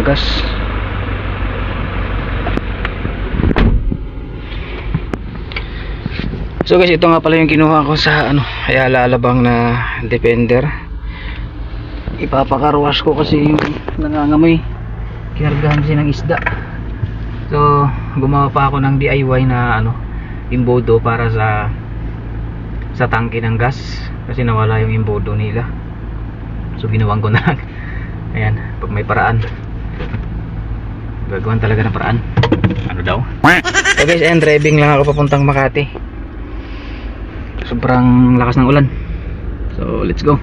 ng gas. So guys, ito nga pala yung kinuha ko sa Ayala Alabang na Defender. Ipapakarwash ko kasi yung nangangamoy. Kinargahan kasi ng isda. So gumawa pa ako ng DIY na imbodo para sa tangke ng gas kasi nawala yung imbodo nila. So ginawan ko na lang. Ayan, pag may paraan gagawan talaga ng paraan. Ano daw? So guys, and driving lang ako papuntang Makati. Sobrang lakas ng ulan. So let's go.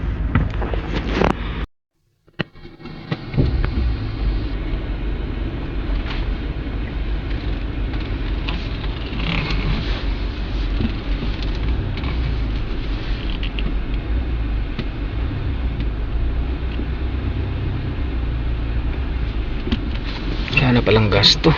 Kaya na palang gasto.